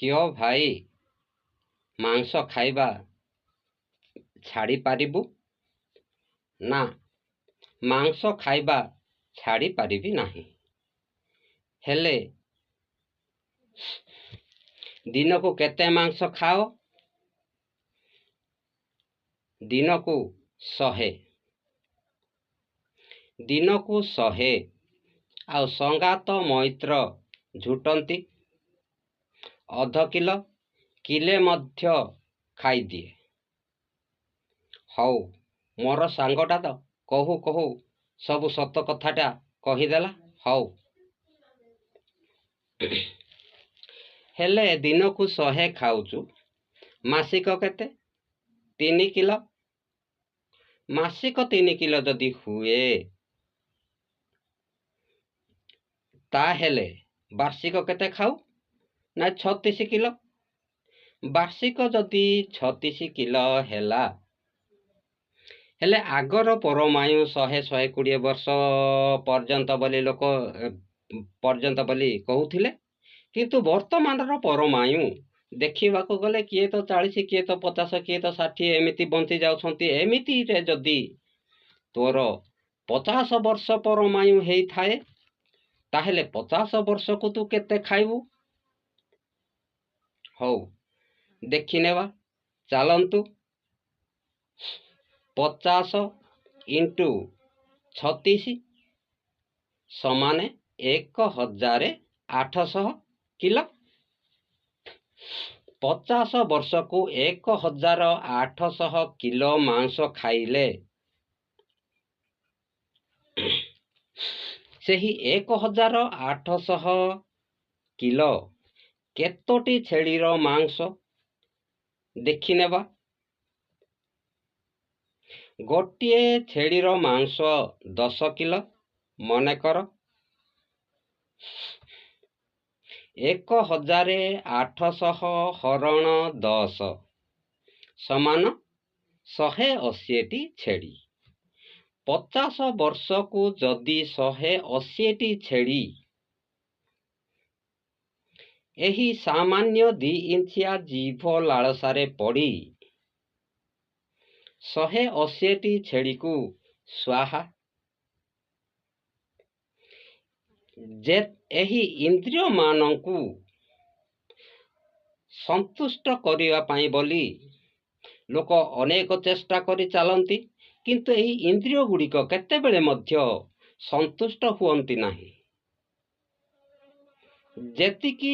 କିଓ ଭାଇ, ମାଂସ ଖାଇବା ଛାଡ଼ିପାରିବୁ? ନା, ମାଂସ ଖାଇବା ଛାଡ଼ିପାରିବି ନାହିଁ। ହେଲେ ଦିନକୁ କେତେ ମାଂସ ଖାଅ? ଦିନକୁ 100। ଦିନକୁ 100। ଆଉ ସଙ୍ଗାତ ମୈତ୍ର ଝୁଟନ୍ତି, ଅଧ କିଲୋ, କିଲେ ମଧ୍ୟ ଖାଇଦିଏ। ହଉ, ମୋର ସାଙ୍ଗଟା ତ କହୁ କହୁ ସବୁ ସତ କଥାଟା କହିଦେଲା। ହଉ, ହେଲେ ଦିନକୁ 100 ଖାଉଛୁ, ମାସିକ କେତେ? 3 କିଲୋ। ମାସିକ 3 କିଲୋ ଯଦି ହୁଏ, ତାହେଲେ ବାର୍ଷିକ କେତେ ଖାଉ? ନା 36 କିଲୋ। ବାର୍ଷିକ ଯଦି 36 କିଲୋ ହେଲା, ହେଲେ ଆଗର ପରମାୟୁ 100 120 ବର୍ଷ ପର୍ଯ୍ୟନ୍ତ ବୋଲି ଲୋକ ପର୍ଯ୍ୟନ୍ତ ବୋଲି କହୁଥିଲେ, କିନ୍ତୁ ବର୍ତ୍ତମାନର ପରମାୟୁ ଦେଖିବାକୁ ଗଲେ କିଏ ତ 40, କିଏ ତ 50, କିଏ ତ 60 ଏମିତି ବଞ୍ଚି ଯାଉଛନ୍ତି। ଏମିତିରେ ଯଦି ତୋର 50 ବର୍ଷ ପରମାୟୁ ହେଇଥାଏ, ତାହେଲେ 50 ବର୍ଷକୁ ତୁ କେତେ ଖାଇବୁ? ହଉ, ଦେଖିନେବା ଚାଲନ୍ତୁ। 50 ଇଣ୍ଟୁ 36 ସମାନେ 1800 କିଲୋ। 50 ବର୍ଷକୁ 1800 କିଲୋ ମାଂସ ଖାଇଲେ ସେହି 1800 କିଲୋ କେତୋଟି ଛେଳିର ମାଂସ ଦେଖିନେବା। ଗୋଟିଏ ଛେଳିର ମାଂସ 10 କିଲୋ ମନେକର, 1800 ହରଣ 10 ସମାନ 180ଟି ଛେଳି। 50 ବର୍ଷକୁ ଯଦି 180ଟି ଛେଳି ଏହି ସାମାନ୍ୟ 2 ଇଞ୍ଚିଆ ଜିଭ ଲାଳସାରେ ପଡ଼ି 180ଟି ଛେଳିକୁ ସ୍ୱାହା। ଯେ ଏହି ଇନ୍ଦ୍ରିୟମାନଙ୍କୁ ସନ୍ତୁଷ୍ଟ କରିବା ପାଇଁ ବୋଲି ଲୋକ ଅନେକ ଚେଷ୍ଟା କରି ଚାଲନ୍ତି, କିନ୍ତୁ ଏହି ଇନ୍ଦ୍ରିୟ ଗୁଡ଼ିକ କେତେବେଳେ ମଧ୍ୟ ସନ୍ତୁଷ୍ଟ ହୁଅନ୍ତି ନାହିଁ। ଯେତିକି